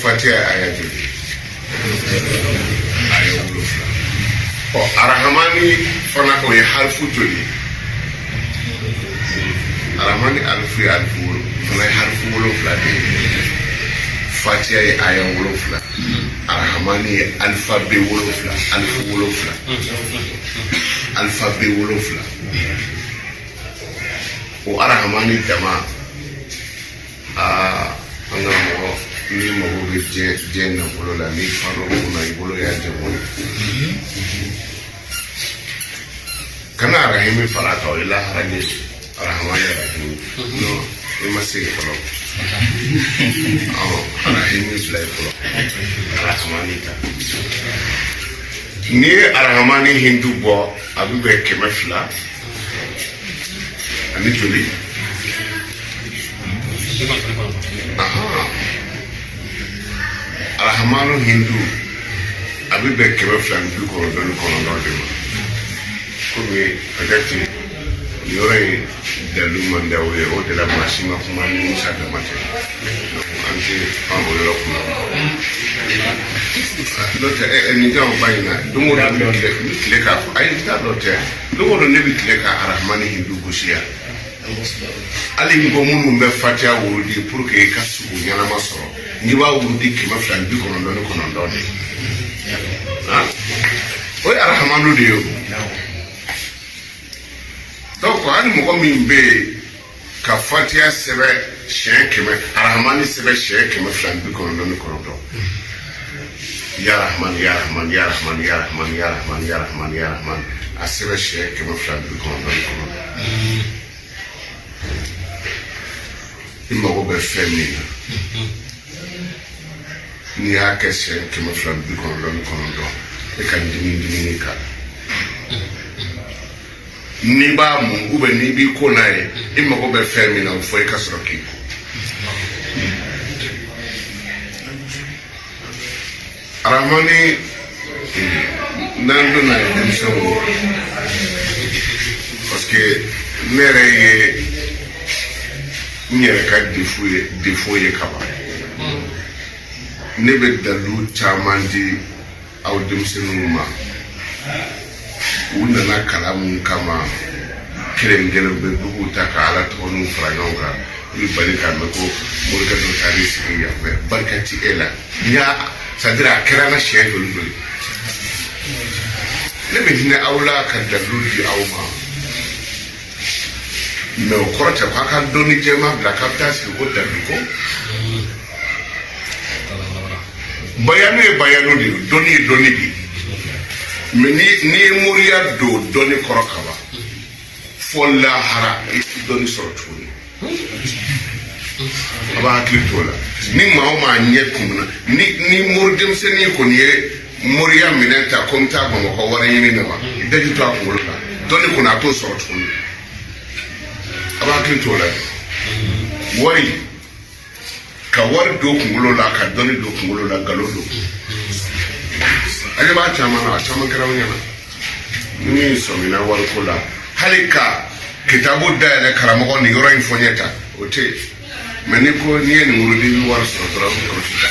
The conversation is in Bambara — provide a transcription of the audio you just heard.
Fatiha ye aya joli ye? Aya 7. Ɔ, Arahamani fana, o ye harifu joli ye? Arahamani alifu ye alifu wolo fana ye harifu 7 de ye. Fatiha ye aya 7, Arahamani ye alifabe 7, alifu 7, alifabe 7. O Arahamani dama, aa, an karamɔgɔ, n'i mago bɛ diɲɛ nafolo la, n'i far'o kunna, i bolo y'a jago ye. Kana Arahimi fara a kan, o ye lahara ɲɛ ye. Arahamani Arahimi, non, i ma se yen fɔlɔ. Ɔ, Arahimi bila yen fɔlɔ, Arahamani ta. N'i ye Arahamani hindu bɔ, a bɛ bɛn 200 ani joli? Arahamanu hindu, a bɛ bɛn 299 de ma. Komi peut-être nin yɔrɔ in dalu man di aw ye, o de la maa si ma kuma ni Musa dama tɛ. Donc an tɛ pan o yɔrɔ kunna. N'o tɛ, nin janw ba in na, don o don n bɛ tile k'a fɔ. Ayi, n t'a dɔn tɛ. Don o don ne bɛ tile ka Arahamani hindu gosi yan. Hali n ko minnu bɛ Fatiya wurudi pour que i ka sugo ɲɛnama sɔrɔ, n'i b'a wurudi 299 de ye, o ye Arahamanu de ye. O donc, hali mɔgɔ min bɛ yen ka Fatiya sɛbɛn siɲɛ 100, Arahamani sɛbɛn siɲɛ 299, ya Rahman, ya Rahman, ya Rahman, ya Rahman, ya Rahman, ya Rahman, ya Rahman, a sɛbɛn siɲɛ 299, i mago bɛ fɛn min na, n'i y'a kɛ siɲɛ 299, e ka dimi dimini kan, n'i b'a mun ou bien n'i b'i ko n'a ye, i mago bɛ fɛn min na, o fɔ, i ka sɔrɔ k'i ko. Arahamani, n'an donna ye denmisɛnw, parce que ne yɛrɛ ye n yɛrɛ ka défaut ye kaban. Ne bɛ dalu caman di aw denmisɛnninw ma. U nana kalan mun kama? Kelen kelen u bɛ buguw ta ka Ala tɔgɔninw fara ɲɔgɔn kan. I bɛ bali k'a mɛn ko morikɛ dɔ taar'i sigi yan fɛ, barika ti e la. N'i y'a, c'est à dire, a kɛra n na siɲɛ joli joli. Ne bɛ hinɛ aw la ka dalilu di aw ma, mais o kɔrɔ tɛ k'a ka dɔnni jɛman bila k'a bɛ taa sigi ko dalilu ko. Bayanu ye bayanu de ye, dɔnni ye dɔnni de ye. Mais n'i ye moriya don dɔnni kɔrɔ ka ban, fɔ lahara i ti dɔnni sɔrɔ tuguni. A b'a hakili t'o la. Ni maa o maa ɲɛ kumuna ni mori denmisɛnnin kɔni ye moriya minɛn ta ko n bɛ taa Bamakɔ wari ɲini na wa, i daji to a kunkolo la, dɔnni kɔni a t'o sɔrɔ tuguni. A b'a hakili t'o la. Wari ka wari don kunkolo la ka dɔnni don kunkolo la, nkalon don. A ɲɛ b'a caman na, a caman kɛra aw ɲɛna. Ni min sɔmina wariko la, hali ka kitabu dayɛlɛ, karamɔgɔ, nin yɔrɔ in fɔ n ye ta, o tɛ yen. Mais n'i ko n'i ye nin wurudi, i bɛ wari sɔrɔ dɔrɔn, i bɛ kɔlɔsi ta.